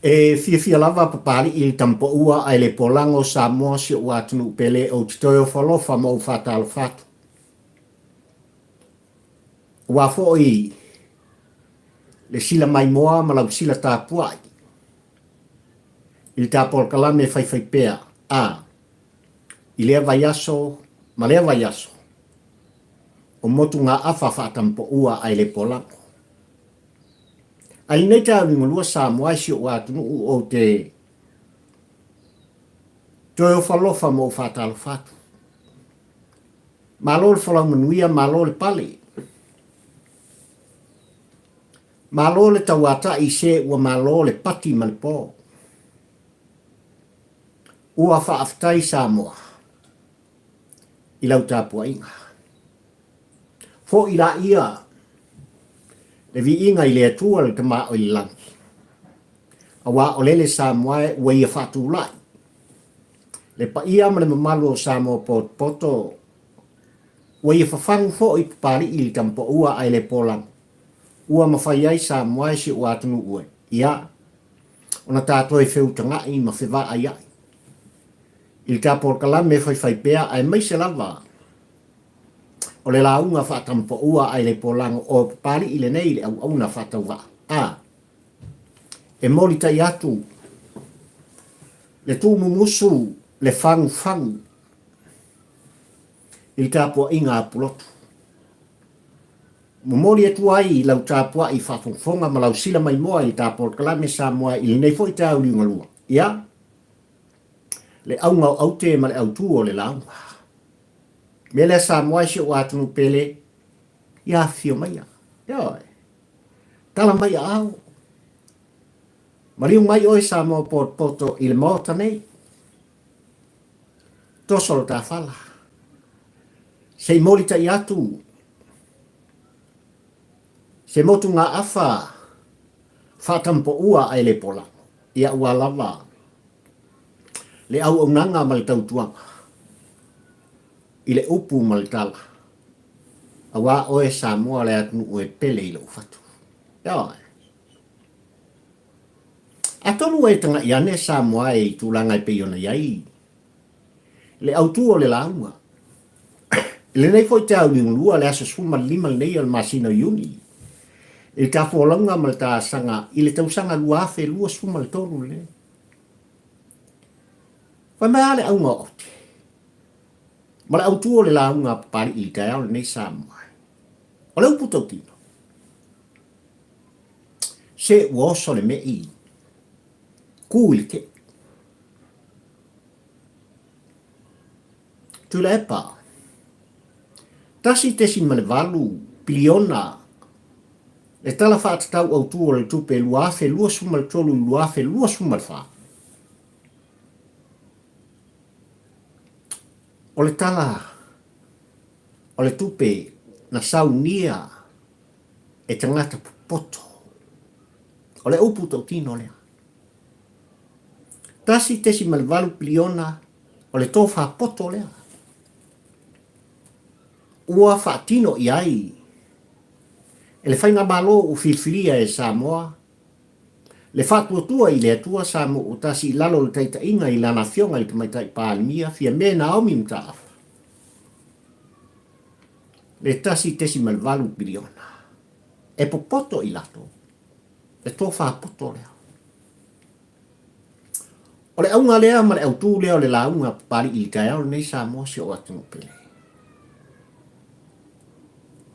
E fiafia lava Papalii i le tamapaua ae le polago Samoa si ou atunuu pele ou te toe ofo alofa ma ou faatalofa atu. Aua foi le sila maimoa ma lau sila tapuai i le ta polokalame faifaipea a i lea vaiaso ma lea vaiaso o motugaafa faatamapaua ae le polago. Ae lenei taeao liugalua Samoa e si ou atunuu ou te toe ofo alofa ma ou faatalofa atu. Malo le folau manuia, malo le pale. Malo le tauatai se ua malo le pati ma le po. Ua faafetai Samoa i lau tapuaiga. Foi laia le viiga i le Atua le Tama o i le lagi, aua o lele Samoa e ua ia faatulai le paia ma le mamalu o Samoa potopoto ua ia fafagu foi Papalii i le Tamapaua ae le polago ua mafai ai Samoa e si ou atunuu e ia ona ta toe feutaga'i ma fevaaia'i i le ta polokalame faifaipea aemaise lava o le lauga faatamapaua ae le polago o Papalii lenei le auauna faatauvaa a e molitai atu le tuumumusu le fagufagu i le tapuaiga a Pulotu. Momoli atu ai lau tapuai faafogafoga ma lau sila maimoa i le ta polokalame Samoa i lenei foi taeao liugalua. Ia, le auga o aute ma le autū o le lauga. Mea lea Samoa e si ou atunuu pele, ia afifio maia. Ioe. Tala mai aao. Maliu mai oe Samoa potopoto i le Maota nei. Toso lo ta fala. Se i molitai atu se motugaafa faatampoua ae le polago. Ia ua lava le auaunaga ma le tautuaga i le upu ma le tala, aua oe Samoa le atunuu e pele i lou fatu. Ioe. Atonu ua e taga'i ane Samoa e i tulaga e pei ona i ai le autū o le lauga. I lenei foi taeao liugalua, le aso 15 lenei o le masina o Iuni, i le ta folauga ma le ta asaga i le tausaga 2023 lenei. Fai mai lava le auga o aute ma le autū o le lauga a Papalii i le taeao lenei Samoa. O le upu tautino, Se ua oso le meʻi, kū i le keʻu. Tuilaepa, 1.8 piliona le Tala Faatatau Autu o le Tupe 2023 i 2024. O le Tala o le Tupe na saunia e tagata popoto. O le upu tautino lea. 1.8 piliona o le tofa poto lea. Ua faatino i ai e le Faigamalo ua filifilia e Samoa le faatuatua i le Atua Samoa ua tasi i lalo o le taitaiga i lana Afioga i le Tamaitai Palemia Fiame Naomi Mataafa le 1.8 piliona. E popoto i latou, le tofa poto lea. O le auga lea ma le autū lea o le lauga a Papalii i le taeao lenei Samoa si ou atunuu pele.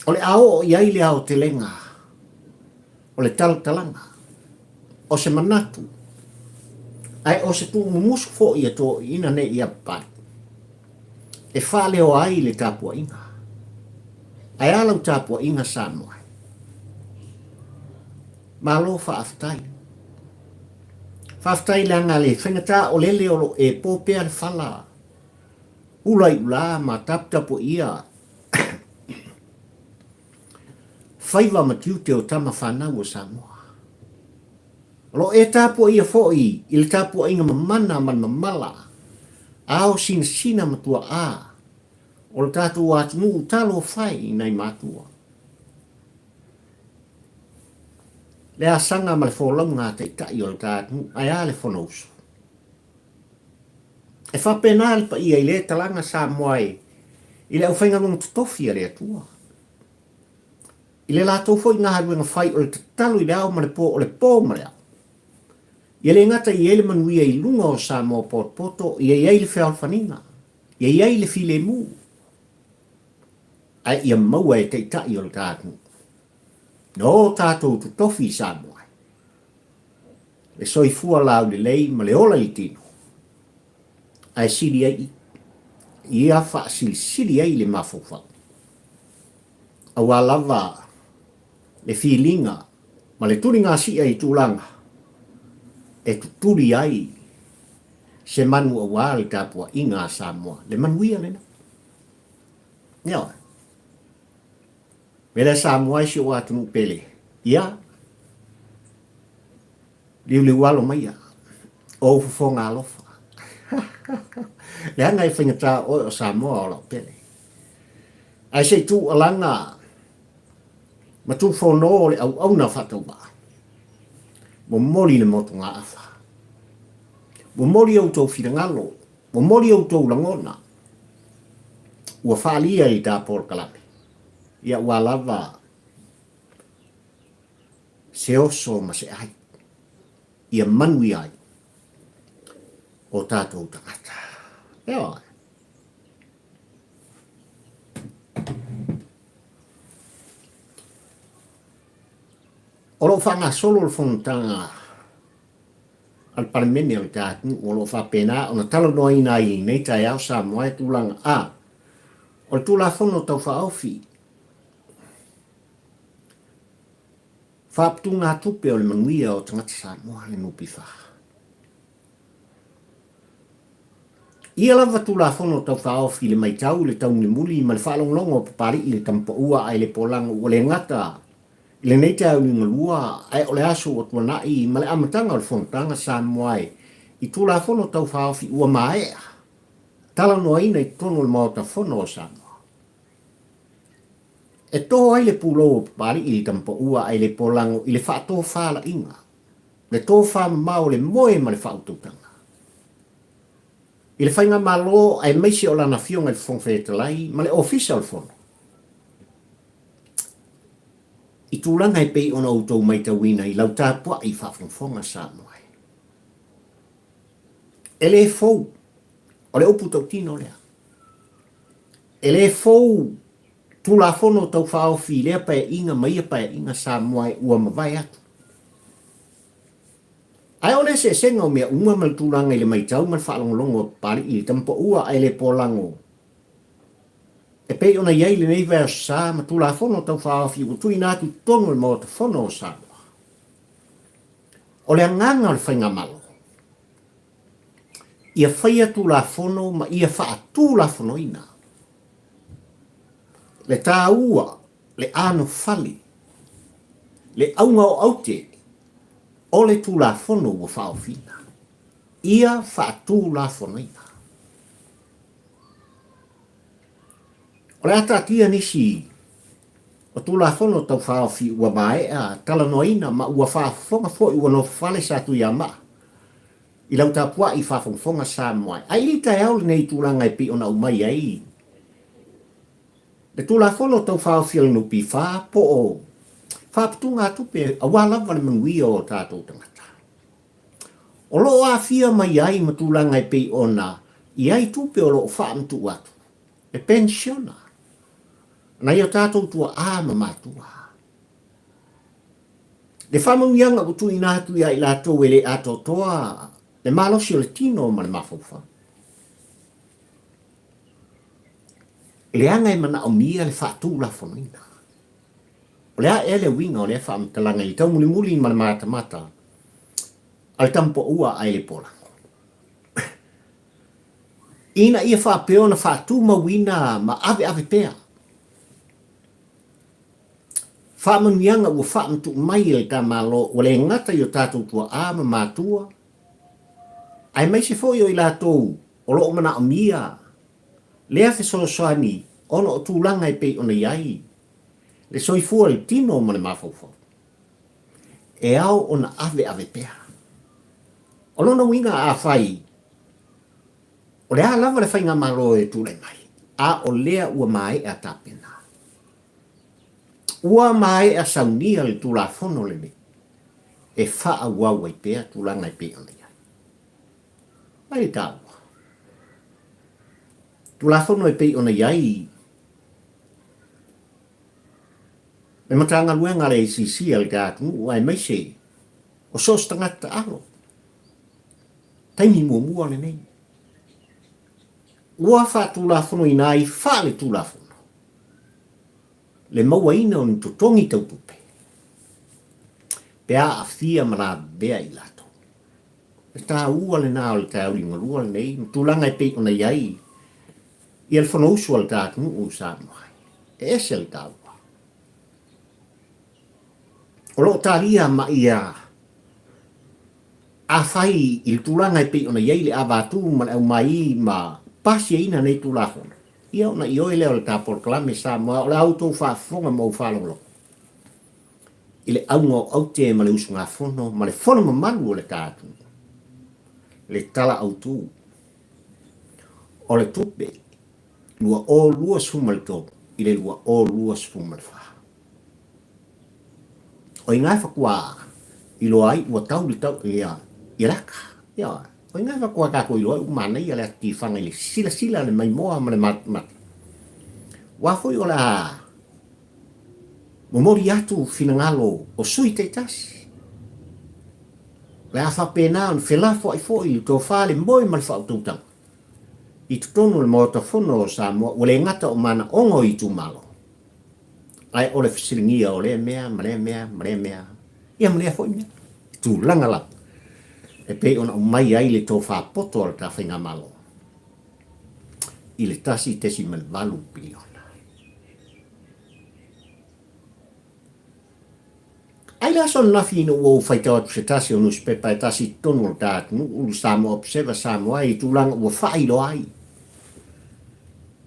O le a oo i ai le aotelega o le talatalaga, o se manatu, ae o se tuumumusu foi e toeaiina nei i a Papalii e faaleoa ai le tapuaiga. Ae a lau tapuaiga Samoa? Malo faafetai. Faafetai leaga le faigata o lele o lo o e po pea le fala ula i ula ma taputapuaia faiva ma tiute o tama fanau o Samoa. O lo o e tapuaia foi i le tapuaiga mamana ma le mamala ao sinasina ma tuaa o le tatou atunuu talofa e i nai matua. Le asaga ma le folauga a Taitai o le ta atunuu, ae a le Fonousu? E faapena le paia i lea talaga Samoa e i le aufaigaluega totofi a le Atua. I le latou foi galuega fai o le tatalo i le ao ma le po, o le po ma le ao. Ia le gata i ai le manuia i luga o Samoa potopoto, ia i ai le fealofaniga, ia i ai le filemu, ae ia maua e Taitai o le ta atunuu. Na o tatou totofi i Samoa le soifua laulelei ma le ola i le tino, ae sili ai ia faasilisili ai le mafaufau. Aua lava le filiga ma le tuligasia i tulaga e tutuli ai se manu aua le tapuaiga a Samoa, le manuia lena. Ioe. Mea lea Samoa e si ou atunuu pele, ia, liuliualo maia, o ou fofoga alofa. Leaga e faigata oe o Samoa o lau pele. Ae se i tuualaga ma tuufono o le auauna faatauvaa, momoli le motugaafa. Momoli outou finagalo, momoli outou lagona, ua faaalia i ta polokalame. Ia ua lava se oso ma se ai ia manuia ai o tatou tagata. Ioe. O lo o faagasolo le fonotaga a le Palemene o le ta atunuu o lo o faapena ona talanoaina ai i lenei taeao Samoa e tulaga A o le Tulafono Tau Faaofi Faaputugatupe o le Manuia o Tagata Samoa, le NPF. Ia lava Tulafono Tau Faaofi i le matau i le taumulimuli ma le faalogologo o Papalii i le Tamapaua ae le Polago ua le gata i lenei taeao liugalua ae o le aso ua tuanai ma le amataga o le Fonotaga Samoa i Tulafono Tau Faaofi ua maea talanoaina i totonu o le Maota Fono o Samoa. E to ai le pulou o Papalii i le Tamapaua ae le Polago i le faatofalaiga, le tofamamao o le moe ma le faautautaga. I le Faigamalo aemaise o lana Afioga i le Fofoga Fetalai ma le Ofisa o le Fono. I tulaga e pei ona outou maitauina i lau tapuai faafogafoga Samoa e. E le fou, o le upu tautino lea. E le fou Tulafono Tau Faaofi i lea Paeaiga ma ia Paeaiga Samoa e ua mavae atu. Ae o le eseesega o mea uma ma le tulaga i le maitau ma le faalogologo a Papalii i le tamapaua ae le polago e pei ona i ai lenei vaiaso sa ma Tulafono Tau Faaofi ua tuuina atu i totonu o le Maota Fono o Samoa. O le agaga o le Faigamalo, ia faia Tulafono ma ia faatulafonoina le taua, le anofale, le auga o aute o le Tulafono ua faaofiina. Ia faatulafonoina. O le a taatia nisi o Tulafono Tau Faaofi ua maea talanoaina ma ua faafofoga foi ua nofofale Satuiamaa i lau tapuai faafogafoga Samoa ai i le taeao lenei i tulaga e pei ona aumai ai le Tulafono Tau Faaofi a le NPF po o faaputugatupe aua lava le manuia o tatou tagata. O lo o aafia mai ai ma tulaga e pei ona i ai tupe o lo o faamatuu atu e penisiona nai o tatou tuaa ma matua. Le faamanuiaga ua tuuina atu ia i latou e le atoatoa le malosi o le tino ma le mafaufau. Leaga e manaomia le faatulafonoina. O le a ea le uiga o lea faamatalaga i le taumulimuli ma le matamata a le tamapaua a Elepolango? Ina ia faapea ona faatumauina ma aveave pea faamanuiaga ua faamatuu mai e le ta Malo ua le gata i o tatou tuaa ma matua, aemaise foi o i latou o lo o manaomia lea fesoasoani ona o tulaga e pei ona i ai le soifua i le tino ma le mafaufau. E ao ona aveave pea. O lona uiga afai o le a lava le faigamalo e tulai mai, a o lea ua maea tapena. Ua maea saunia le Tulafono lenei e faaauau ai pea tulaga e pei ona i ai. Mai le taua. Tulafono e pei ona i ai le Matagaluega a le ACC a le ta atunuu aemaise o so o se tagata taalo. Taimi muamua lenei. Ua faatulafonoina ai faale-tulafono le mauaina o ni totogi tau tupe pe a aafia ma lavea i latou. O le taua lena o le taeao liugalua lenei ma tulaga e pei ona i ai ia le Fonousu a le ta atunuu o Samoa. E ese le taua. O lo o talia ma ia Afai i le tulaga e pei ona i ai le avatu ma le aumai ma pasiaina nei Tulafono, ia ona ioe lea o le ta polokalame Samoa o le a outou faafofoga ma ou faalogologo i le auga o aute ma le usugafono ma le fono mamalu o le ta atunuu, le Tala Autu o le Tupe 2023 i le 2024. O i ngā whakua iloa ai ua tau le tau ia ia le aka. Ia, o i ngā whakua kākou iloa ai ua manaia le ati whanga i le silasila le maimoa ma le matamata. Wā foi o le a momoli atu finagalo o sui taitasi. O le a faapena ona felafoai foi le tofa le moe ma le faautautaga i totonu o le Maota Fono o Samoa ua le gata o manaoga o itumalo, ae o le fesiligia o lea mea ma lea mea ma lea mea, ia ma lea foi mea, i tulaga lava e pei ona aumai ai le tofa poto a le ta Faigamalo i le 1.8 piliona. Ai le aso ananafi ina ua ou faitau atu se tasi o nusipepa e tasi i totonu o le ta atunuu, le Samoa Observer Samoa, i tulaga ua faailoa ai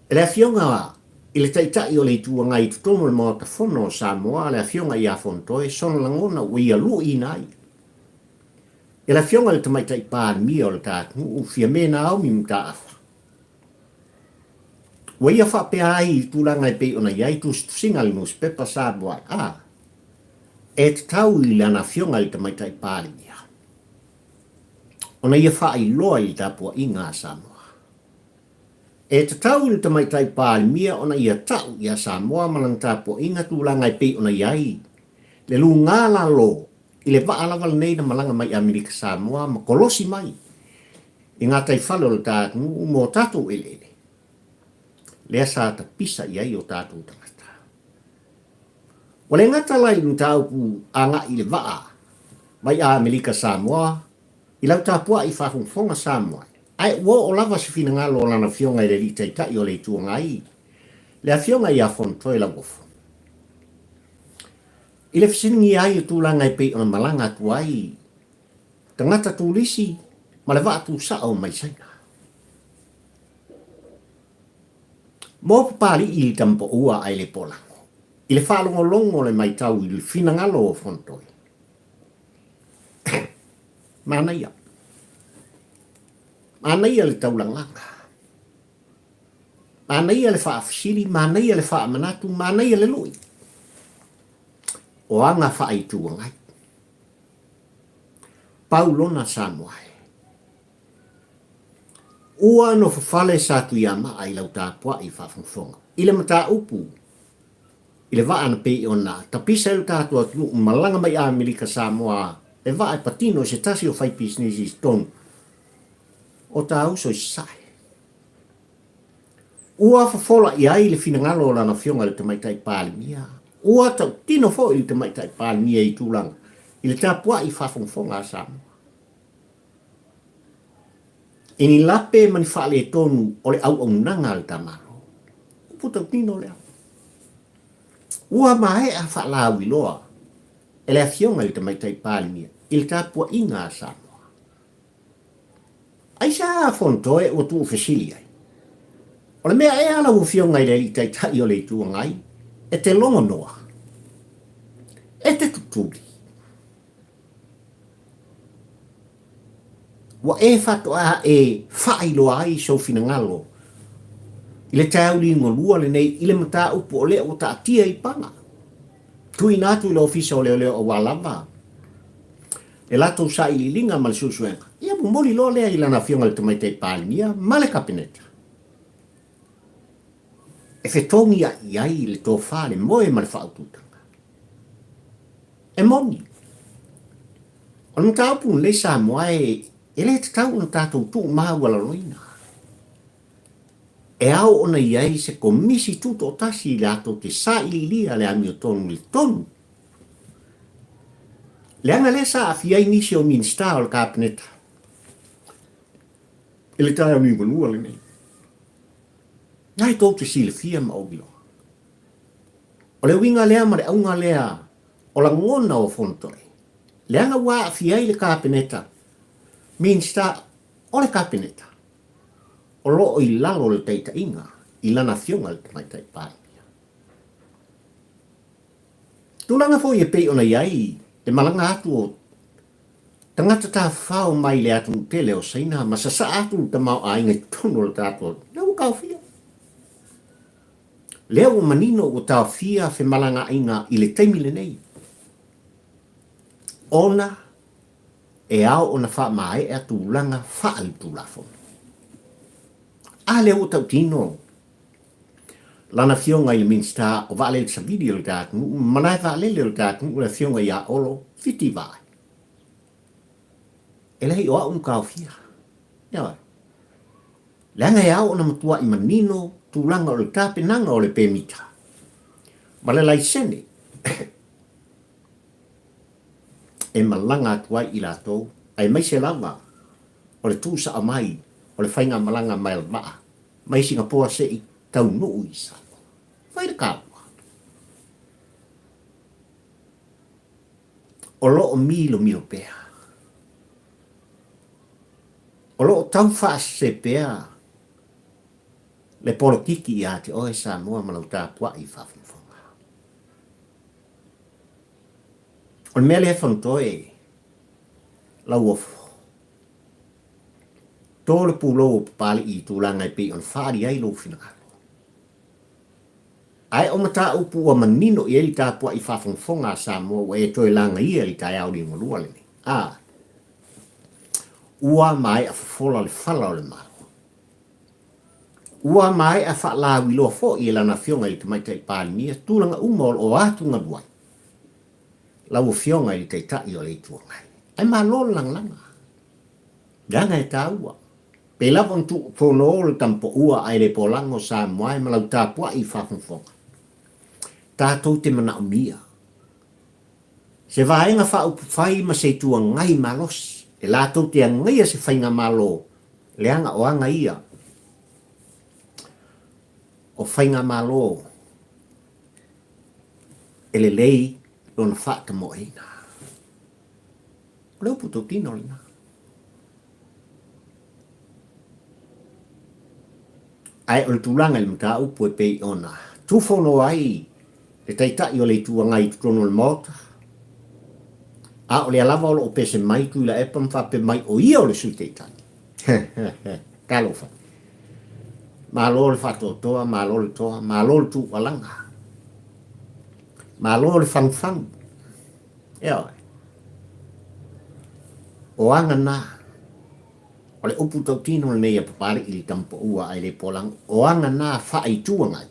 e le Afioga i le Taitai o le Itu Agai i totonu o le Maota Fono o Samoa, le Afioga ia Fonotoe, sona lagona ua ia luiina ai e le Afioga i le Tamaitai Palemia o le ta atunuu, Fiame Naomi Mataafa. Ua ia faapea ai i tulaga e pei ona i ai tusitusiga a le nusipepa Samoa a e tatau i lana afioga i le Tamaitai Palemia ona ia faailoa i le tapuaiga a Samoa. E tatau i le Tamaitai Palemia ona ia ta'u ia Samoa ma lana tapuaiga tulaga e pei ona i ai le luga lalo i le vaa lava lenei na malaga mai Amerika Samoa ma kolosi mai i gataifale o le ta atunuu mo tatou eleele, lea sa tapisa i ai o tatou tagata. Ua le gata la i le mataupu agai i le vaa mai Amerika Samoa i lau tapuai faafogafoga Samoa, ae ua oo lava se finagalo o lana Afioga i le Alii Taitai o le Itu Agai, le Afioga ia Fonotoe Lauofo. I le fesiligia ai o tulaga e pei ona malaga atu ai tagata turisi ma le vaa tusao mai Saina. Mo Papali'i i le tamapaua ae le polago, i le faalogologo le maitau i le finagalo o Fonotoe. Manaia. Manaia le taulagaga. Manaia le faafesili, manaia le faamanatu, manaia le lui. O aga faaitu agai. Pau lona Samoa e. Ua nofofale sa Tuiamaa i lau tapuai faafogafoga i le mataupu i le vaa na pei ona tapisa ai lo tatou atunuu malaga mai Amerika Samoa le vaa e patino i se tasi o faipisinisi i totonu o ta uso i Sasae. Ua fofola i ai le finagalo o lana Afioga i le Tamaitai Palemia. Ua tautino foi le Tamaitai Palemia i tulaga i le tapuai faafogafoga a Samoa. I ni lape ma ni faaletonu o le auaunaga a le ta Malo. Upu tautino lea. Ua maea faalauiloa e le Afioga i le Tamaitai Palemia i le tapuaiga a Samoa. Aisea a Fonotoe ua tuufesili ai? O le mea ea lau Afioga i le Alii Taitai o le Itu Agai e te logo noa, e te tutuli? Ua e faatoa e faailoa ai sou finagalo i le taeao ligolua lenei i le mataupu o lea ua taatia i paga. Tuuina atu i le Ofisa o Leoleo aua lava le latou sailiiliga ma le suesuega, ia momoli loa lea i lana Afioga i le Tamaitai Palemia ma le Kapeneta e fetogiai i ai le tofa, le moe ma le faaututaga. E moni, o le mataupu lenei Samoa e le tatau ona tatou tuumaualaloina. E ao ona i ai se komisi tutoatasi latou te sailiilia le amiotonu i le tonu. Leaga lea sa aafia ai nisi o Minisita o le Kapeneta i le taeao liugalua lenei. Na e tou te silafia ma ou iloa. O le uiga lea ma le auga lea o lagona o Fonotoe, leaga ua aafia ai le Kapeneta, Minisita o le Kapeneta, o lo o i lalo o le taitaiga i lana Afioga i le Tamaitai Palemia. Tulaga foi e pei ona i ai le malaga atu o tagata tafafao mai le atunuu tele o Saina ma sasaa atu le tamaoaiga i totonu o le tatou atunuu, lea ua taofia. Lea ua manino ua taofia femalagaaiga i le taimi lenei ona e ao ona faamaea tulaga faaletulafono. A lea ua tautino lana Afioga i le Minisita o Vaalele Savili o le ta atunuu ma malae vaalele o le ta atunuu le Afioga ia Olo Fiti Vaai. E leai o au na taofia. Ioe. Leaga e ao ona matuai manino tulaga o le tapenaga o le pemita ma le laisene e malaga atu ai i latou, aemaise lava o le tuusao mai o le faigamalaga mai le vaa mai Singapoa se'i taunuu i Samoa. Fai le taua. O lo o milomilo pea. O lo o tau faasese pea le polokiki ia te oe Samoa ma lau tapuai i faafogafoga. O le mea lea e fonotoe Lauofo, to le pulou o Papalii i tulaga e pei ona faaali ai lou finagalo. Ae o mataupu ua manino i ai le tapuai faafogafoga a Samoa ua e toe lagaia i le taeao liugalua lenei. A. Ua maea fofola le fala o le Malo. Ua maea faalauiloa foi e lana Afioga i le Tamaitai Palemia tulaga uma o lo o atugalu ai lau Afioga i le Taitai o le Itu Agai. Ae malo le lagalaga, leaga e taua. Pei lava ona tuufono le tamapoua ae le polago Samoa e ma lau tapuai i faafogafoga. Tatou te manaomia se vaega faaupufai ma se Itu Agai malosi e latou te agaia se faigamalo leaga o aga ia o faigamalo e lelei lona faatamoeina. O le upu tautino lena. Ae o le tulaga i le mataupu e pei ona tufono ai le Taitai o le Itu Agai i totonu o le Maota, a o lea lava o lo o pese mai Tuilaepa ma faapea mai o ia o le Sui Taitai. Talofa. Malo le faatoatoa, malo le toa, malo le tuualaga, malo le fagufagu. Ioe. O aga na, o le upu tautino lenei a Papalii i le Tamapaua ae le Polago, o aga na faa-Itu Agai.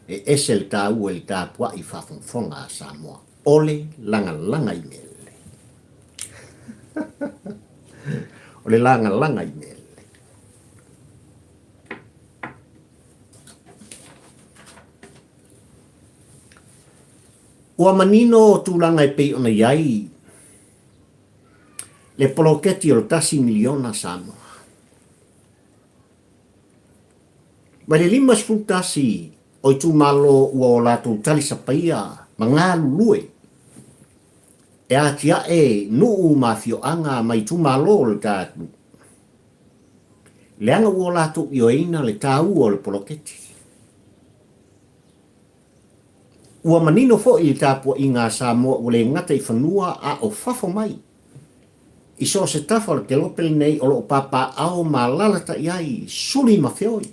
E ese le taua i le tapuai faafogafoga a Samoa, o le lagalaga i mea lelei. O le lagalaga i mea lelei. Ua manino tulaga e pei ona i ai le poloketi o le tasi miliona Samoa. Mai le 51 o itumalo ua o latou talisapaia ma galulue e atiae nuu ma afioaga ma itumalo o le ta atunuu, leaga ua o latou ioeina le taua o le poloketi. Ua manino foi le tapuaiga a Samoa ua le gata i fanua a o fafo mai. I so o se tafa o le kelope lenei o lo o papaaao ma alaalatai ai suli ma feoi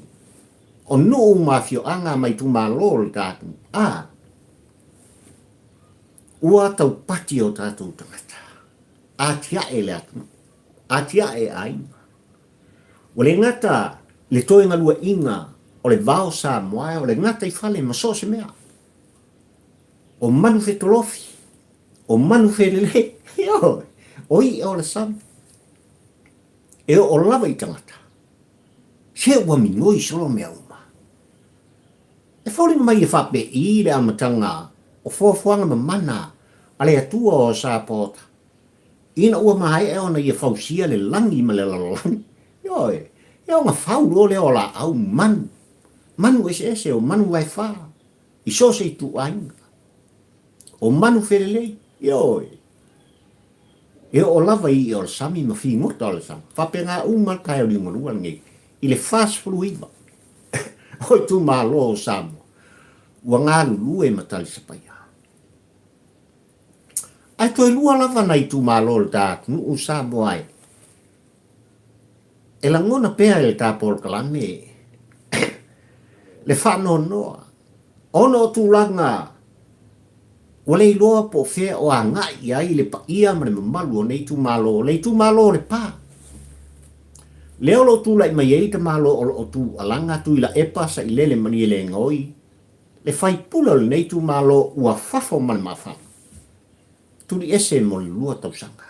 o nuu ma afioaga ma itumalo o le ta atunuu. A Ua taupati o tatou tagata. Atiae le atunuu. Atiae aiga. Ua le gata le toe galueaiina o le vao Samoa o le gataifale ma so o se mea. O manu fetolofi, o manu felelei, ioe, o i'a o le sami, e oo lava i tagata. Se ua minoi solo mea uma. E foliga mai e faapei le amataga o foafoaga mamana a le Atua o Sapota, ina ua maea ona ia fausia le lagi ma le lalolagi. Ioe, ia ona fau loa lea o laau manu, manu eseese, o manu vaefa, i so o se ituaiga. O manu felelei, ioe, e oo lava i i'a o le sami ma figota o le sami. Faapena uma le taeao liugalua lenei i le 49 o itumalo o Samoa ua galulue ma talisapaia. Ae toe lua lava nai itumalo o le ta atunuu Samoa e e lagona pea e le ta polokalame le faanoanoa ona o tulaga ua le iloa po o fea o agai i ai le paia ma le mamalu o nei itumalo, le itumalo o Lepa. Lea o lo o tulai mai ai le tamaloa o lo o tuualaga Tuilaepa Sailele Malielegaoi, le faipule o lenei itumalo ua fafo ma le mafana, tuliese mo le lua tausaga.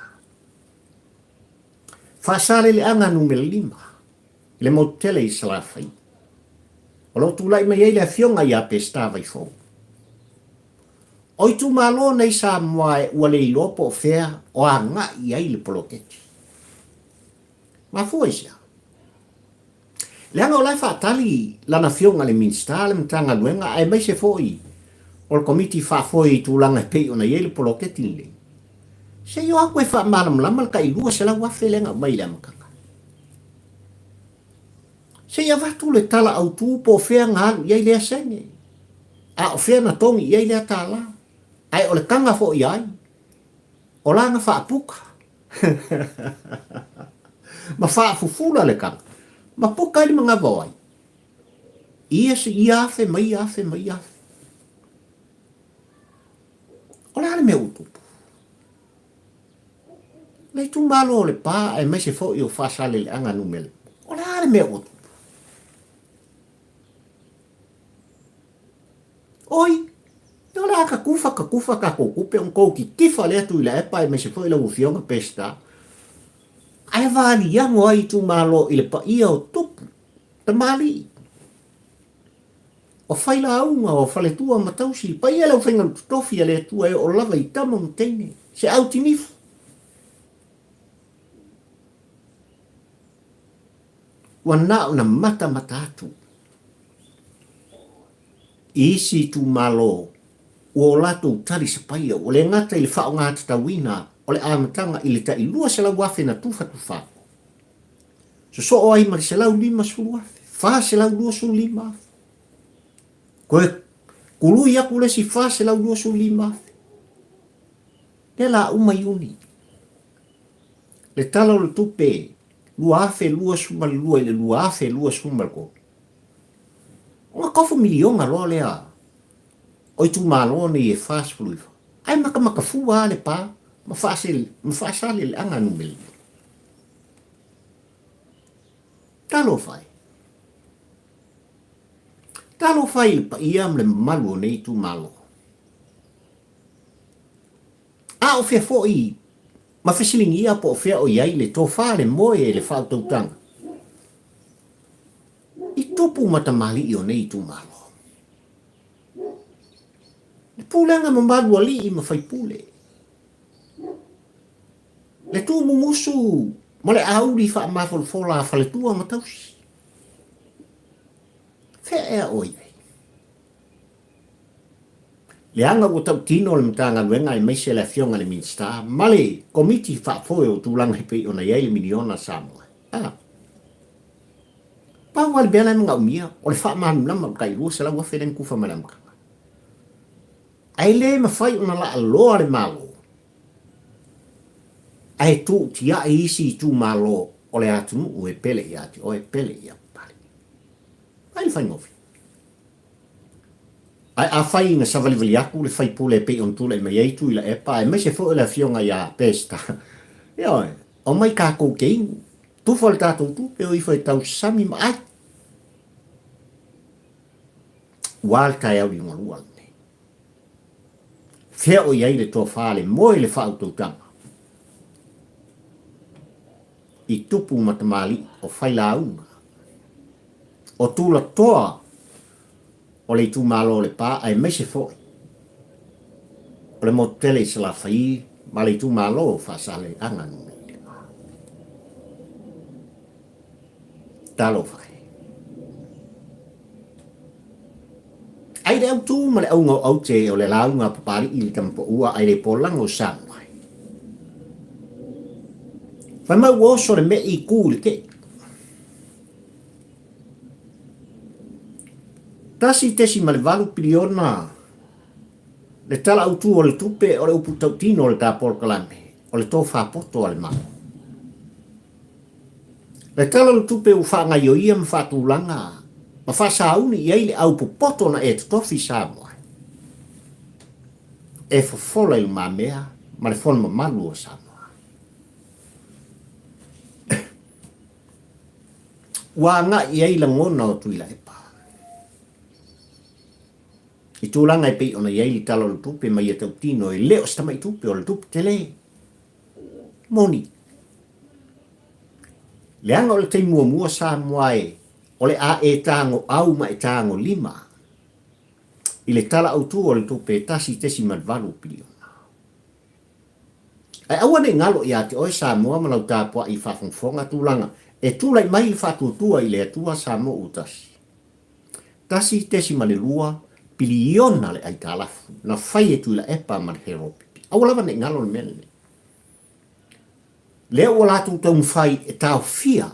Faasaleleaga numera lima i le motu tele i Salafai. O lo o tulai mai ai le afioga ia Peseta Vaifou. O itumalo nei Samoa e ua le iloa po o fea o agai i ai le poloketi. Mafua i se a? Leaga o la e faatali lana afioga i le Minisita, le Matagaluega aemaise foi o le Komiti Faafoe i tulaga e pei ona i ai le poloketi lenei. Se i o atu e faamalamalama le tai $200,000 lea na aumai i le amataga. Se i avatu le tala autu po o fea na alu i ai lea sene, a o fea na togi i ai lea tālā, ae o le taga foi a ai, o la na faapuka. Ma faafufula le taga, ma puka ai le manava o ai. Ia se ia afe ma ia afe ma ia afe. O le a le mea ua tupu? Le itumalo o Lepa aemaise foi o Faasaleleaga numera. O le a le mea ua tupu? Oi, o le a tatufa tatufa tatou tupe ona tou titifa lea Tuilaepa aemaise foi lau Afioga Peseta. Ae valiago ai itumalo i le paia o tupu, tamalii, o failauga, o faletua ma tausi, le paia o le aufaigalu totofi a le Atua e oo lava i tama ma teine, se autinifu. Ua na ona matamata atu i isi itumalo ua o latou talisapaia, ua le gata i le faaaogatatauina o le amataga i le tai $200,000 na tufatufa, sosoo ai ma le $150,000, $425,000. Toe kului aku le isi $425,000. Lea la uma Iuni. Le Tala o le Tupe 2022 i le 2023, ona tofu miliona loa lea o itumalo nei e 49, ae matamata fua lava Lepa ma Faasaleleaga numera lima. Talofa e! Talofa i le paia ma le mamalu o nei itumalo. A o fea foi ma fesiligia po o fea o i ai le tofa, le moe, le faautautaga i tupu ma tamalii o nei itumalo. Le pulega mamalu alii ma faipule, le tumumusu ma le auli faamafolafola a faletua ma tausi. Fea ea o i ai? Leaga ua tautino le Matagaluega aemaise le Afioga i le Minisita ma le Komiti Faafoe o Tulaga e pei ona i ai le miliona Samoa. A. Pau lava le mea la e manaomia, o le faamalamalama o le tai $200,000 lea na tufa mai le amataga. Ae le mafai ona laaloa le Malo. Ae tuutiai isi itumalo o le atunuu e pele ia te oe, pele ia Papalii. Ai le faigofie. Ae afai ina savalivali atu le faipule e pei ona tulai mai ai Tuilaepa aemaise foi o le afioga ia Peseta, ioe, omai tatou te inu, tufa le tatou tupe o ifo e tausami ma ai. Ua le taeao liugalua lenei. Fea o i ai le tofa le moe le faautautaga i tupu ma tamalii o failauga, o tulatoa o le itumalo o Lepa aemaise foi o le motu tele i Salafai ma le itumalo o Faasaleleaga Nu.5. Talofa e. Ai le autū ma le auga o aute o le lauga a Papalii i le Tamapaua ai le polaga o Samoa. Fai mai ua oso le me'i i kū i le ke'i. 1.8 piliona le tala autū o le tupe o le upu tautino o le ta polokalame o le tofa poto a le Malo. Le Tala o le Tupe ua faagaioia ma faatulaga ma faasauni i ai le au popoto na e totofi Samoa e fofola i lumamea ma le fono mamalu o Samoa. Ua agai i ai lagona o Tuilaepa i tulaga e pei ona i ai le Tala o le Tupe ma ia tautino e le o se tamai tupe o le tupe tele. Moni. Leaga o le taimi muamua Samoa e o le a e tago au ma e tago lima i le Tala Autu o le Tupe 1.8 piliona. Ae aua ne i galo ia te oe Samoa ma lau tapuai faafogafoga tulaga e tulai mai le faatuatua i le Atua Samoa ua tasi. 1.2 piliona le aitalafu na fai e Tuilaepa ma le Heropipi. Aua lava ne i galo le mea lenei. Lea ua latou taumafai e taofia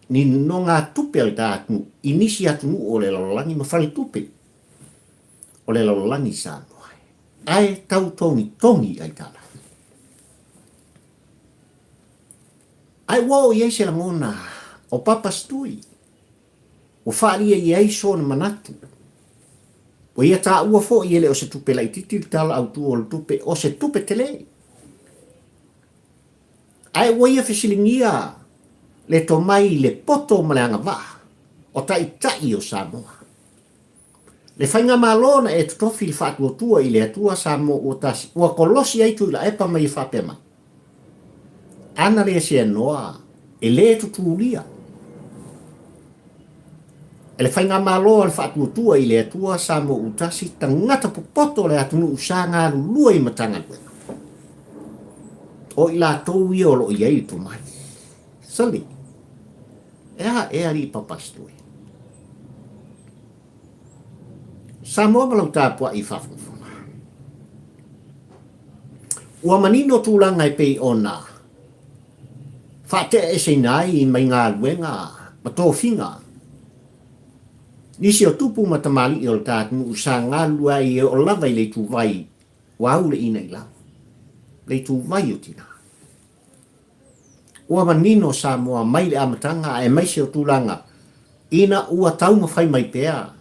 ni nonogatupe a le ta atunuu i nisi atunuu o le lalolagi ma faletupe o le lalolagi Samoa ae tau togitogi i aitalafu. Ae ua oo i ai se lagona o Papa Stui Ua faaalia i ai sona manatu. Ua ia taua foi e le o se tupe laitiiti le Tala Autu o le Tupe, o se tupe tele. Ae ua ia fesiligia le tomai i le poto ma le agavaa o taitai o Samoa. Le faigamalo na e totofi le faatuatua i le Atua Samoa ua tasi, ua kolosi ai Tuilaepa ma ia faapea mai, Ana le seanoa e le tutulia e le faigamalo a le faatuatua i le Atua Samoa ua tasi, tagata popoto o le atunuu sa galulue i Matagaluega. O i latou ia o lo o i ai le tomai. Sali, e a ea alii papasitue? Samoa ma lau tapuai faafogafoga. Ua manino tulaga e pei ona faateaeseina ai mai galuega ma tofiga nisi o tupu ma tamalii o le ta atunuu sa galulue ai e oo lava i le ituvai ua au le ina i lalo, le ituvai o tina. Ua manino Samoa mai le amataga aemaise o tulaga ina ua taumafai mai pea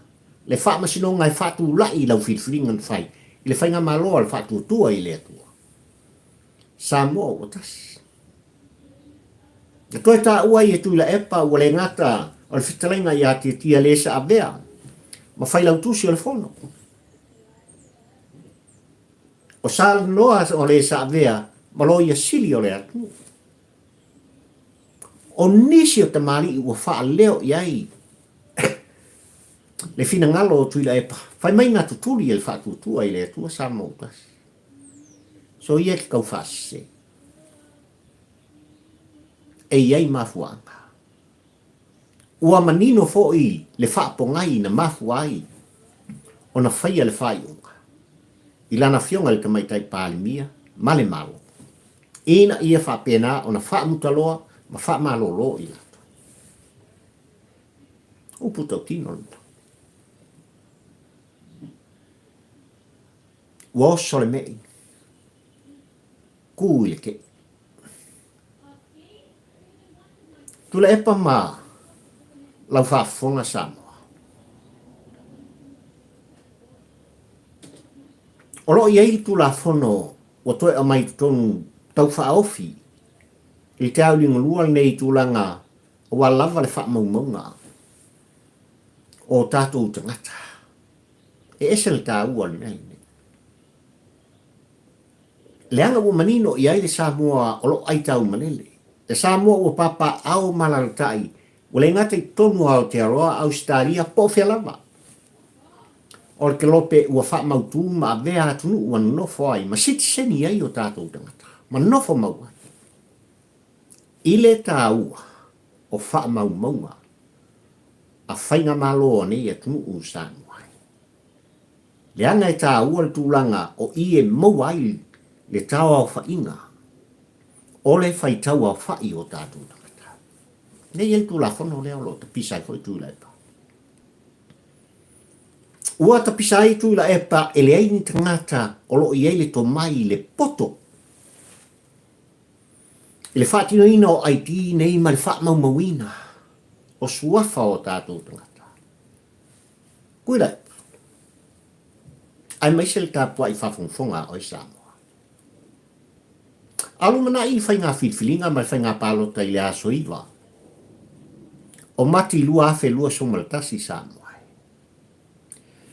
le faamasinoga e faatulai i lau filifiliga na fai i le Faigamalo a le Faatuatua i le Atua. Samoa ua tasi. Na toe taua ai e Tuilaepa ua le gata o le fetalaiga ia Tiatia le sa avea ma Failautusi o le Fono. O Salanoa o le sa avea ma Loia Sili o le atunuu. O nisi o tamalii ua faaleo i ai le finagalo o Tuilaepa, fai mai na tutuli e le faatuatua i le Atua Samoa ua tasi. So ia e te tau faasese. E i ai mafuaaga. Ua manino foi le faapogai na mafua ai ona faia le faaiuga i lana afioga i le Tamaitai Palemia ma le Malo, ina ia faapena ona faamutaloa ma faamalolo i latou. Upu tautino lena. Ua oso le me'i, kū i le keʻi. Tuilaepa ma lau faafofoga Samoa. O lo o i ai le Tulafono ua toe aumai i totonu tau faaofi i le taulingulua lenei tulaga aua lava le faamaumauga o tatou tagata. E ese le taua o le mea lenei. Leaga ua manino i ai le Samoa o lo o aitau malele. Le Samoa ua papaaao ma alalatai ua le gata i totonu o Aotearoa, Ausetalia po o fea lava. O le kelope ua faamautu ma avea atunuu ua nonofo ai ma sitiseni ai o tatou tagata ma nofo mau ai i le taua o faamaumauga a faigamalo a nei atunuu Samoa ai. Leaga e taua le tulaga o i e maua ai le taoaofaiga o le faitauaofai o tatou tagata. Nei ai le Tulafono lea o lo o tapisa ai foi Tuilaepa. Ua tapisa ai Tuilaepa e leai ni tagata o lo o i ai le tomai i le poto i le faatinoina o ID nei ma le faamaumauina o suafa o tatou tagata. Tuilaepa, aemaise le tapuai faafogafoga a oe Samoa. A lumanai i faiga filifiliga ma le faiga palota i le aso 9 o Mati 2021 Samoa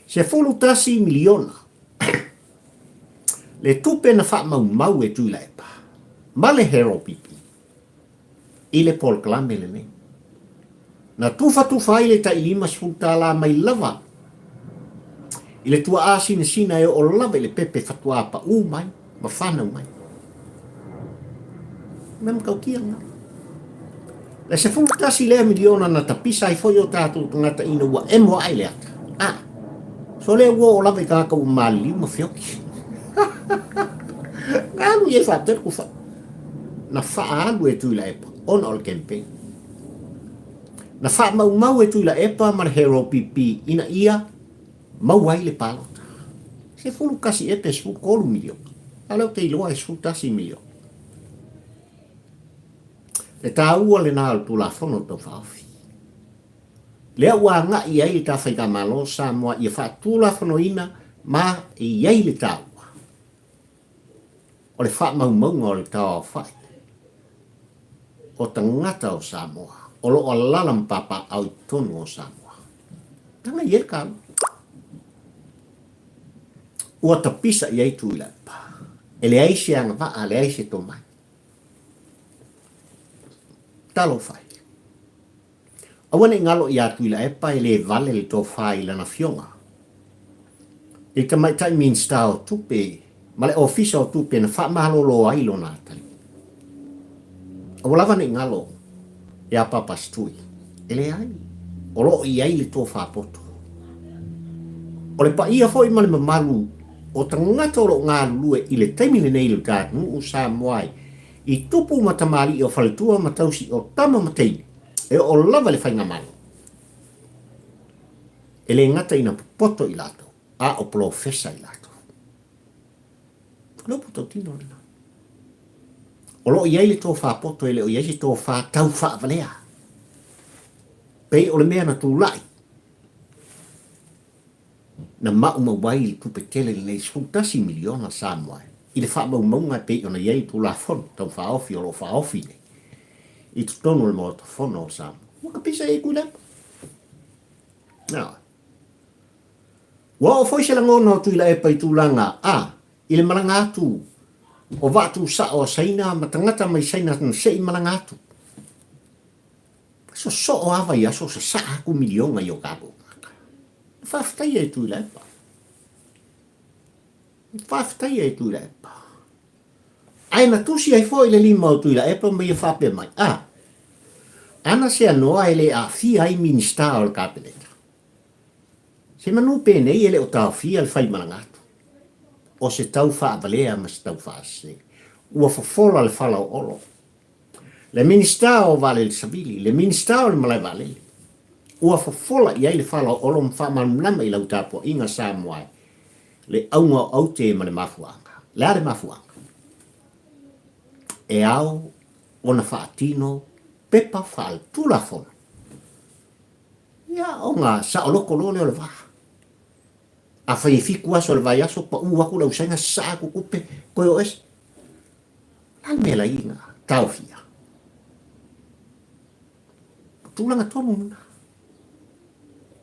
e 11 miliona le tupe na faamaumau e Tuilaepa ma le Harold Pipi i le polokalame lenei. Na tufatufa ai le tai $50 mai lava i le tuaa sinasina e oo lava i le pepe faatoa paū mai ma fanau mai. Mea matautia lena. Le 11 lea miliona na tapisa ai foi o tatou tagata ina ua emo ae le ata. A, so lea ua oo lava i tagata ua maliliu ma feoki. Na alu i ai faapea le kufa. Na faaalu e Tuilaepa ona o le campaign. Na faamaumau e Tuilaepa ma le Hero PP ina ia maua ai le palota. 11 ea pe 13 miliona. A o lea ou te iloa e 11 miliona. Le taua lena o le Tulafono Tau Faaofi. Lea ua agai ai le ta Faigamalo o Samoa ia faatulafonoina ma e i ai le taua o le faamaumauga o le taoaofai o tagata o Samoa o lo o alala ma papaaao i totonu o Samoa. Leaga e i ai le taua. Ua tapisa i ai Tuilaepa. E leai se agavaa, leai se tomai. Talofa e. Aua ne i galo ia Tuilaepa e le vale le tofa i lana afioga i le tamaitai Minisita o Tupe ma le Ofisa o Tupe na faamalolo ai lona atalii. Aua lava ne i galo iā Papas Tui, e leai, o lo o i ai le tofa poto. O le paia foi ma le mamalu o tagata o lo o galulue i le taimi lenei i le atunuu Samoa i tupu ma tamalii o faletua ma tausi o tama ma teine, e oo lava i le faigamalo. E le gata ina popoto i latou, a o polofesa i latou. O le upu tautino lena. O lo o i ai le tofa poto e le o i ai se tofa tau faavalea. Pei o le mea na tulai na maumau ai le tupe tele lenei 11 miliona Samoa i le faamaumauga e pei ona i ai le Tulafono Tau Faaofi o lo o faaofi nei i totonu o le Maota Fono o Samoa. Ua kapisa i ai Tuilaepa. Ioe. Ua oo foi se lagona o Tuilaepa i tulaga a i le malaga atu o vaa tusao a Saina ma tagata mai Saina na se i malaga atu. Sosoo lava i aso sasaa atu miliona i o tatou tagata. Na faafetaia e Tuilaepa. Na faafetaia e Tuilaepa. Ae na tusi ai foi le lima o Tuilaepa ma ia faapea mai, a, ana se anoa e le aafia ai Minisita o le Kapeneta. Se manu penei e le o taofia le faimalaga atu. O se tau faavalea ma se tau faasese. Ua fofola le fala o Olo. Le Minisita o Vaalele Savili, le Minisita o le Malae Vaalele, ua fofola i ai le fala o Olo ma faamalamalama i lau tapuaiga Samoa e le auga o aute ma le mafuaaga. Le a le mafuaaga? E ao ona faatino. pepa faaletulafono, ia ona saoloko loa lea o le vaa. Afai e fitu aso o le vaiaso, pau atu le ausaina, sasaa atu tupe, toe o ese. O le a le mea lai na taofia? O tulaga tonu lena.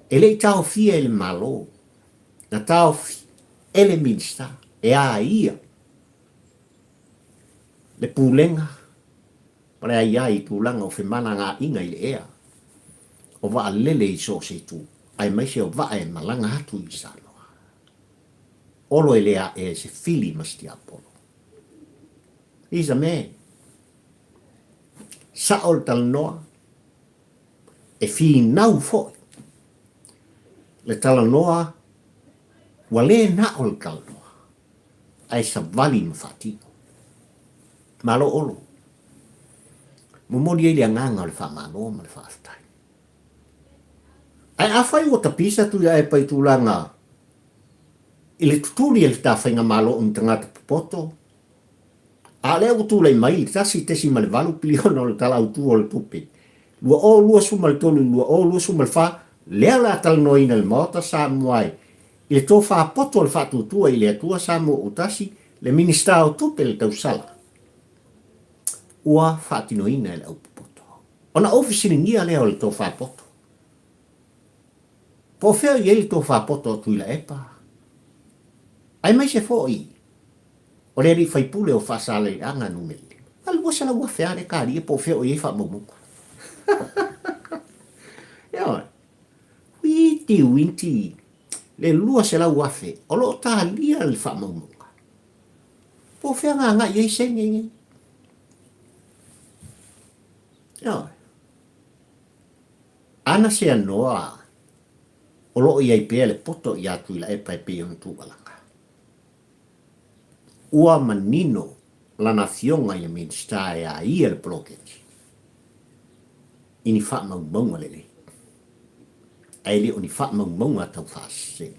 E le i taofia e le Malo, na taofi e le Minisita e a ia le pulega ma le aia i tulaga o femalagaaiga i le ea o vaalele i so o se itu, aemaise o vaa e malaga atu i Samoa. Olo e le ae e se fili ma se tiapolo. He's a man. Sa'o le talanoa, e finau foi le talanoa ua le na o le talanoa, ae savali ma faatino. Malo Olo. Momoli ai le agaga o le faamalo ma le faafetai. Ae afai ua tapisa Tuilaepa i tulaga i le tutuli e le ta faigamalo o ni tagata popoto, a o lea ua tulai mai le 1.8 piliona o le Tala Autu o le Tupe 2023/2024, lea o le a talanoaina e le Maota Samoa i le tofa poto o le Faatuatua i le Atua Samoa ua Tasi, le Minisita o Tupe le tausala ua faatinoina e le aupopoto. Ona ou fesiligia lea o le tofa poto, Po o fea o i ai le tofa poto o Tuilaepa? Aemaise foi o le alii faipule o Faasaleleaga numera lima. Na 200,000 lava le kalia po o fea o i ai faamaumauga. Ioe. Uiti uiti le 200,000 o lo o talia le faamaumauga. Po o fea na agai ai sene nei. Ioe. Ana seanoa o lo o i ai pea le poto iā Tuilaepa e pei ona tuualaga. Ua manino lana afioga i le Minisita e a ia le poloketi i ni faamaumauga lelei, ae le o ni faamaumauga taufaasese.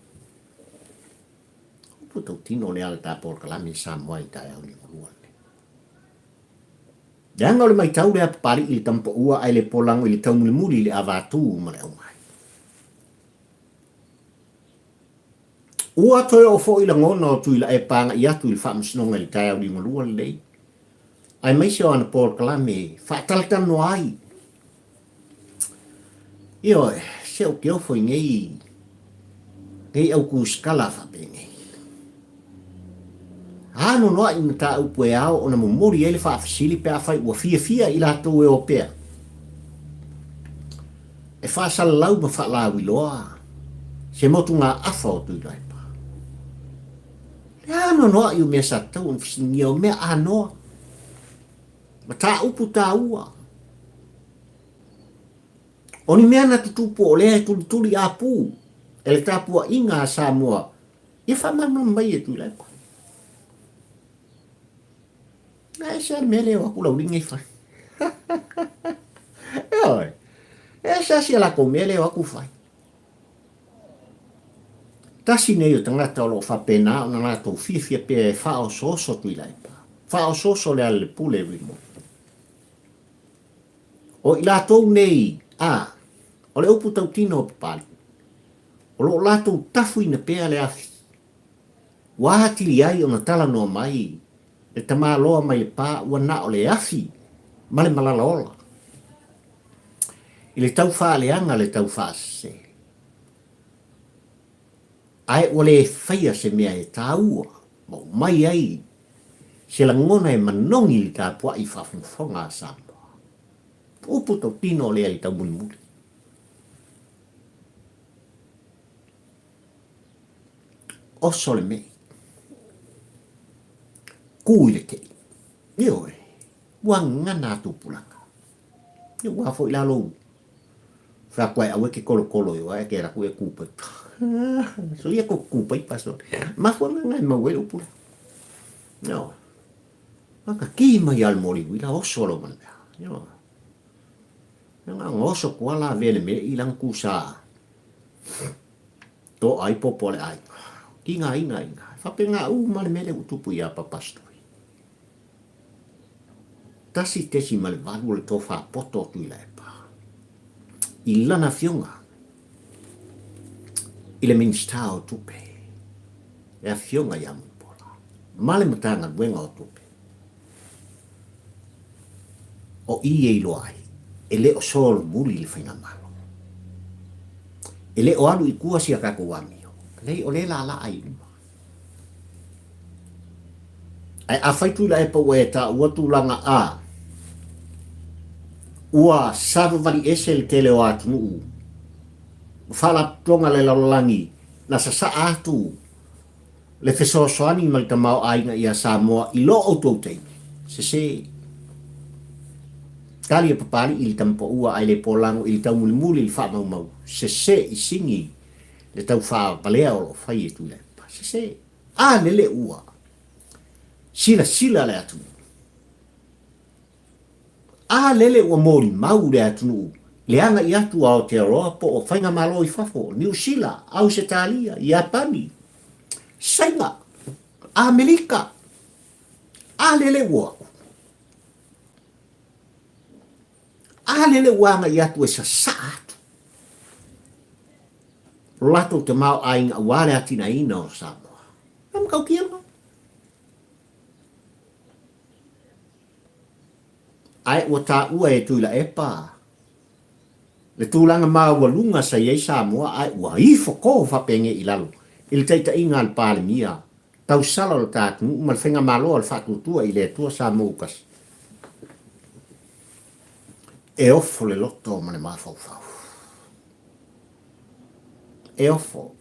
Upu tautino lea a le ta polokalame i Samoa i taeao liugalua lenei. Leaga o le maitau lea a Papali'i i le tamapaua ae le polago i le taumulimuli i le avatū ma le aumai. Ua toe oo foi lagona o Tuilaepa agai atu i le Faamasinoga i le taeao liugalua lenei, aemaise o ana polokalame e faatalatalanoa ai. Ioe, se ou te ofo i nei, nei au kusikala faapenei. Anoanoai mataupu e ao ona momoli ai le faafesili pe afai ua fiafia i latou e o pea e faasalalau ma faalauiloa se motugaafa o Tuilaepa. Le anoanoai o mea sa tatau ona fesiligia o mea anoa, mataupu taua. O ni mea na tutupu o lea e tulituli apu e le tapuaiga a Samoa ia faamalamalama mai e Tuilaepa. Na ese lava le mea lea o atu Lauliga i fai. Ioe. E ese lava si a latou mea lea o atu fai. Tasi nei o tagata o lo o faapena ona latou fiafia pea e faaosooso Tuilaepa. Faaosooso Lealailepule Rimoni. O i latou nei, a, o le upu tautino o Papalii, o lo o latou tafuina pea le afi Ua atili ai ona talanoa mai le tamaloa mai le pa ua na o le afi ma le malala ola. I le tau faaleaga le tau faasese. Ae ua le faia se mea e taua ma aumai ai se lagona e manogi i le tapuai faafogafoga a Samoa. Upu tautino lea i taumulimuli. Oso le mei. Kū i le tei. Ioe, ua gagana a tupulaga. Ia ua foi la lou fai atu ai aua e te kolokolo i o ae te alu atu e kū paipa. So ia ko kū paipa so. Mafuanga ngai mau ai le upu lea. Ioe. Aka ki mai a le moli uila oso lo mana mea. Ioe. Nga oso kuala vele me i lang kusa. Toa ai popo a le aiga. Ki nga inga inga. Faapena uma le mea lea ua tupu ia Papastui. 1.8 o le tofa poto o Tuilaepa i lana afioga i le Minisita o Tupe, le Afioga ia Mulipola, ma le Matagaluega o Tupe. O i e iloa ai, e le o solomuli le faigamalo. E le o alu i tua si a tatou amio. Leai, o lea e laalaa i luma. Ae afai Tuilaepa ua e taua tulaga a, ua savavali ese le tele o atunuu ma faalapotopotoga a le lalolagi na sasaa atu le fesoasoani ma le tamaoaiga ia Samoa i lo outou taimi, sese. Tali a Papalii i le tamapaua ae le polago i le taumulimuli i le faamaumau, sese i sigi le taufavalea o lo o fai e Tuilaepa. Sese. A lele ua silasila le atunuu. A lele ua molimau le atunuu le agai atu a Aotearoa po o faigamalo i fafo, Niu Sila, Ausetalia, Iapani, Saina, Amerika. A lele ua A lele ua agai atu e sasaa atu lo latou tamaoaiga aua le atinaeina o Samoa. E matautia lena. Ae ua taua e Tuilaepa le tulaga maualuga sa i ai Samoa ae ua ifo to faapenei i lalo i le taitaiga a le Palemia tausala o le ta atunuu ma le faigamalo a le Faatuatua i le Atua Samoa ua tasi. E ofo le loto ma le mafaufau. E ofo.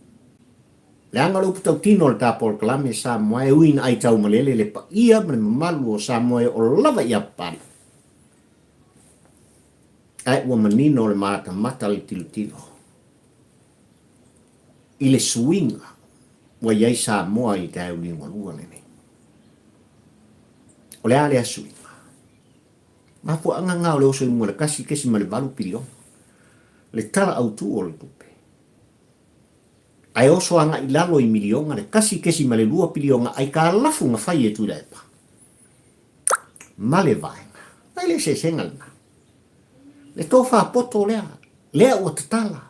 Leaga o le upu tautino o le ta polokalame Samoa e ui ina ai taumalele le paia ma le mamalu o Samoa e oo lava i Apapali. Ae ua manino le matamata le tilotilo i le suiga ua i ai Samoa i le taeao liugalua lenei. O le a lea suiga? Mafuaaga na o le oso i luga o le 1.8 piliona le Tala Autu o le Tupe. Ae oso agai i lalo i miliona le 1.2 piliona aitalafu na fai e Tuilaepa ma le vaega. Mai le eseesega lena. Le tofa poto lea, lea ua tatala,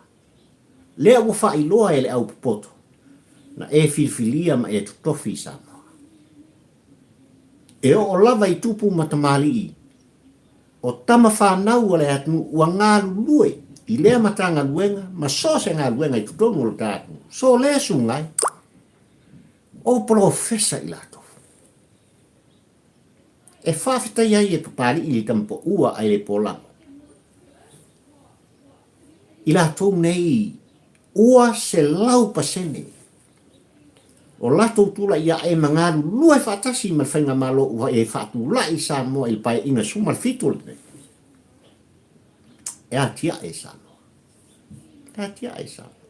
lea ua faailoa e le au popoto, na e filifilia ma e totofi i Samoa. E oo lava i tupu ma tamalii, o tama fanau a le atunuu ua galulue i lea Matagaluega ma so o se galuega i totonu o le ta atunuu, so le sugai, o polofesa i latou. E faafetai ai e Papalii i le tamapaua ae le polago. I latou nei ua 100% o latou tulai ae ma galulue faatasi ma le Faigamalo ua e faatulai i Samoa i le Paeaiga 17 lenei. E atiae Samoa. E atiae Samoa.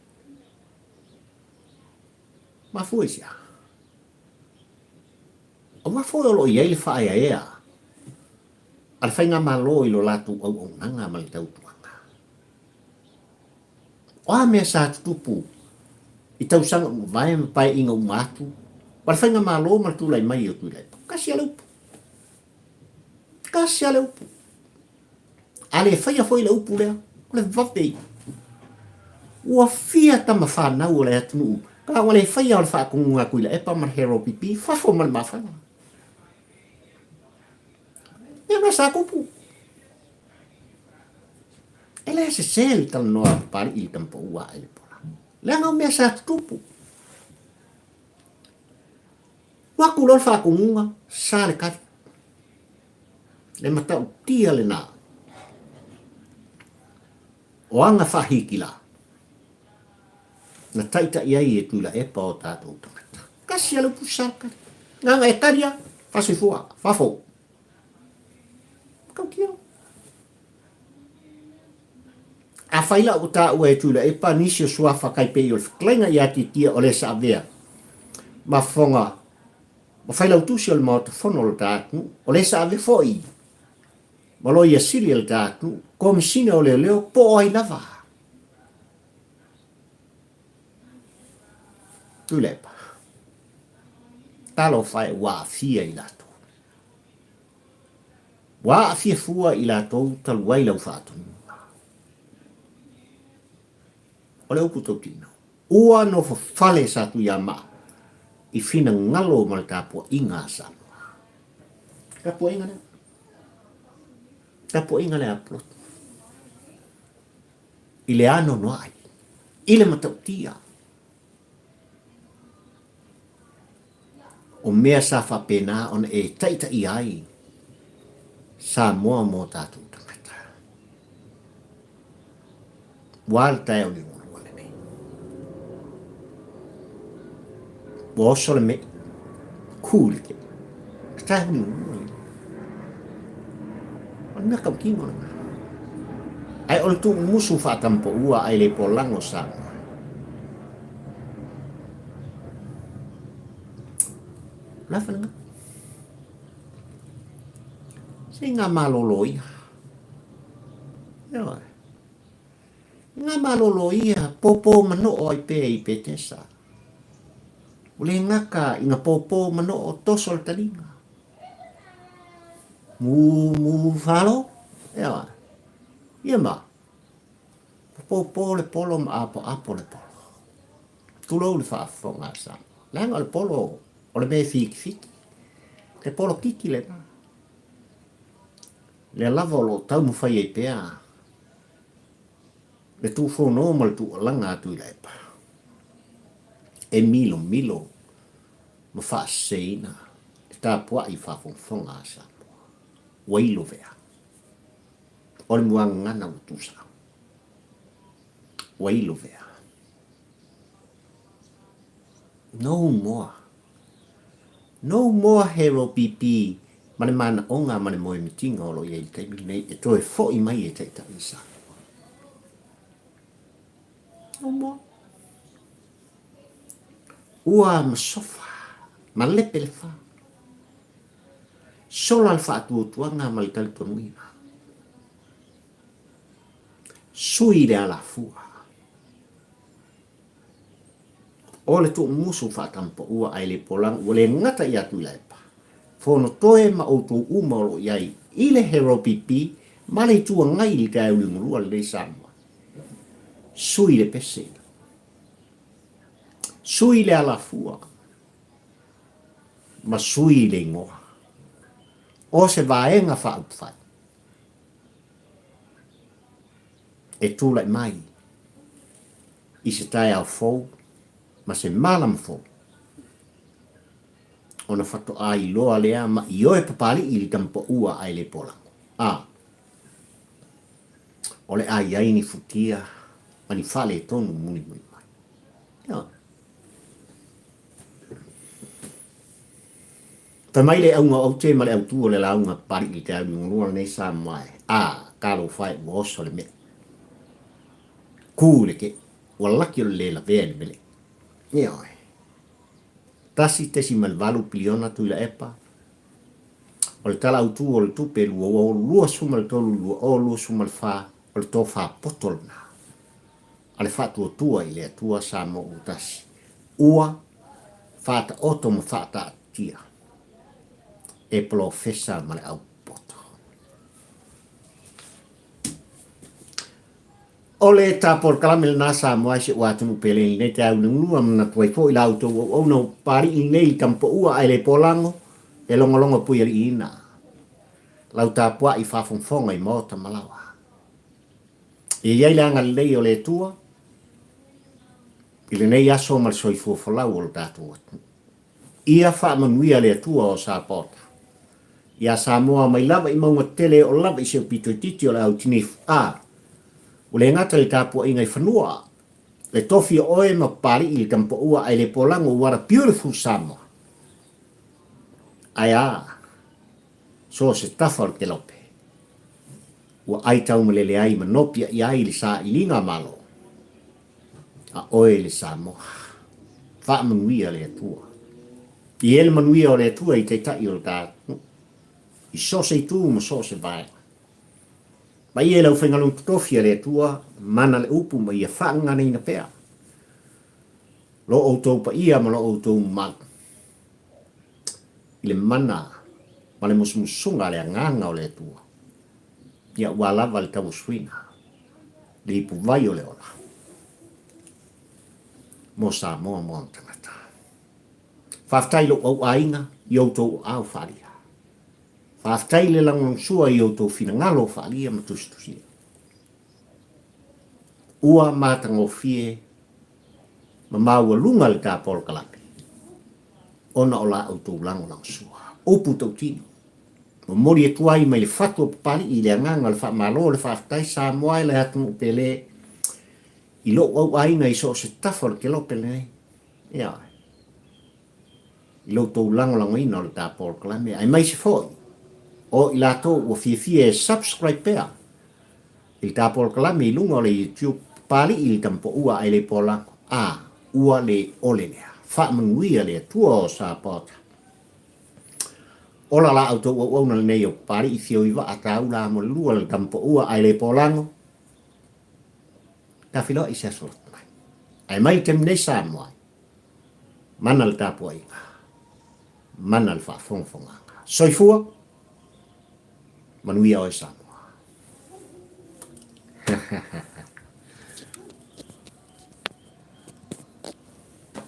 Mafua i se aha? Aua foi o lo o i ai le faaeaea a le Faigamalo i lo latou auaunaga ma le tautuaga. O a mea sa tutupu i tausaga ua mavae ma paeaiga uma atu ma le Faigamalo ma le tulai mai o Tuilaepa? Tasi lava le upu. Tasi lava le upu. A le faia foi le upu lea, o le vave ia. Ua fia tama fanau o le atunuu, ka ua le faia o le faatonuga a Tuilaepa ma le Harold fafo ma le mafana. Ia na sa tupu. E le sese le talanoa a Papalii i le tamapaua a Elepola. Leaga o mea sa tutupu. Ua atu loa le faatonuga, sa le tali. Le matautia lena o aga faahikila na taitai ai e Tuilaepa o tatou tagata. Tasi a le upu sa tali. Nana e tali a, faasoifua, fafo. Matautia. Afai la ua taua e Tuilaepa nisi o suafa tai pei o le fetalaiga ia Titia o le sa avea ma fofoga ma failautusi o le Maota Fono o le ta atunuu, o le sa avea foi ma Loia Sili a le ta atunuu, Komesina o Leoleo po o ai lava. Tuilaepa, talofa e ua aafia i latou. Ua aafia fua i latou talu ai lau faatonuga. O le upu tautino, ua nofo fale Satuiamaa i finagalo ma le tapuaiga a Samoa. Tapuaiga lea. Tapuaiga lea a Pulotu. I le anoanoai, i le matautia. O mea sa faapena ona e taitaia ai Samoa mo tatou tagata. Ua le taeao liugalua lenei. Ua oso le me'i, ku le keʻe. Le taeao liugalua lenei. O le mea tautino lena. Ae o le tuumusu faatampoua ae le polago Samoa. O le a fanaga? Se i ngā malolo ia. Ioe. Ngā malolo ia, pōpō manoo ai pea i Petesa. Ua le ngaka i nga pōpō manoo toso le taliga. Mū, mū falo, ioe. Ia ma, pōpō le polo ma apoapo le polo. Tulou le faafofoga a Samoa. Leaga o le polo o le mea e fitifiti. Le polokiki lena. Lea lava o lo o taumafai ai pea le tuufono ma le tuualaga a Tuilaepa e milomilo ma faaseseina le tapuai faafogafoga a Samoa. Ua ilovea. O le muagagana ua tusao. Ua ilovea. No more. No more Hero PP ma le manaoga ma le moemitiga o lo o i ai i le taimi lenei e toe foi mai e taitai i Samoa. No more. Ua masofa, malepe le fa. Sola le faatuatuaga ma le talitonuina. Sui le alafua. O le tuumusu faatampaua ae le polaga ua le gata ia Tuilaepa, Fonotoe ma outou uma o lo o i ai i le Hero PP ma le Itu Agai i le taeao liugalua lenei Samoa. Sui le pese. Sui le alafua ma sui le igoa. O se vaega faaupufai e tulai mai i se taeao fou ma se malama fou, ona faatoa iloa lea ma ioe Papali'i i le tamapaua ae le polago. A, o le a i ai ni futia ma ni faaletonu mulimuli mai. Ioe. Fai mai le auga o aute ma le autū o le lauga Papali'i i le taeao liugalua lenei Samoa e, a, talofa e ua oso le me'i. Kū i le keʻe, ua laki o le lē lavea i le meleʻi. Ioe. 1.8 piliona Tuilaepa, o le Tala Autū o le Tupe 2023 2024, o le tofa poto lena a le Faatuatua i le Atua Samoa ua Tasi, ua faataoto ma faataatia e Polofesa ma le au poto. O le ta polokalame lena Samoa i si ou atunuu pele i lenei taeao liugalua, manatu ai foi la outou auauna o Papali'i lenei i Tamapaua ae le polago e logologo puialiiina lau tapuai faafogafoga i maota ma laoa. E i ai le agalelei o le Atua i lenei aso ma le soifua folau o lo tatou atunuu. Ia faamanuia le Atua o Sapaota iā Samoa mai lava i mauga tetele e oo lava i si ou pito itiiti o le au Tinifu a ua le gata i le tapuaiga i fanua le tofi o oe ma Papali'i le tamapaua ae le polago what a beautiful Samoa ae a so o se tafa o le kelope ua ai taumalele ai ma nopiai ai le sailiga Malo a oe le Samoa. Faamanuia le Atua. I e le manuia o le Atua i Taitai o le ta atunuu, i so o se itu ma so o se vaega. Ma ia i le aufaigaluega totofi a le Atua, mana le upu ma ia faagaganaina pea lo outou paia ma lo outou mamalu i le mana. ma le musumusuga a le Agaga o le Atua, ia ua lava le tauasuina, le ipuvai o le ola mo Samoa mo ona tagata. Faafetai i lou au aiga i outou aao faaalia. Faafetai i le lagolagosua i outou finagalo faaalia ma tusitusia. Ua matagofie ma maualuga le ta polokalame ona o la outou lagolagosua. Upu tautino, momoli atu ai mai le fatu o Papali'i i le agaga o le faamalo o le faafetai Samoa e le atunuu pele i lou au aiga i so o se tafa o le kelope lenei. Ioe. I lo outou lagolagoina o le ta polokalame aemaise foi o i latou ua fiafia e subscribe pea i le ta polokalame i luga o le YouTube Papali'i le Tamapoua ae le Polago a ua le ole lea. Faamanuia le Atua o Sapota. Ola la outou auauna lenei o Papali'i Fio i Vaa Taula mo le lua le Tamapoua ae le Polago. Tafiloa i se aso loto mai. Ae mai le taimi nei Samoa, mana le tapuaiga, mana le faafogafogaga. Soifua, manuia oe Samoa.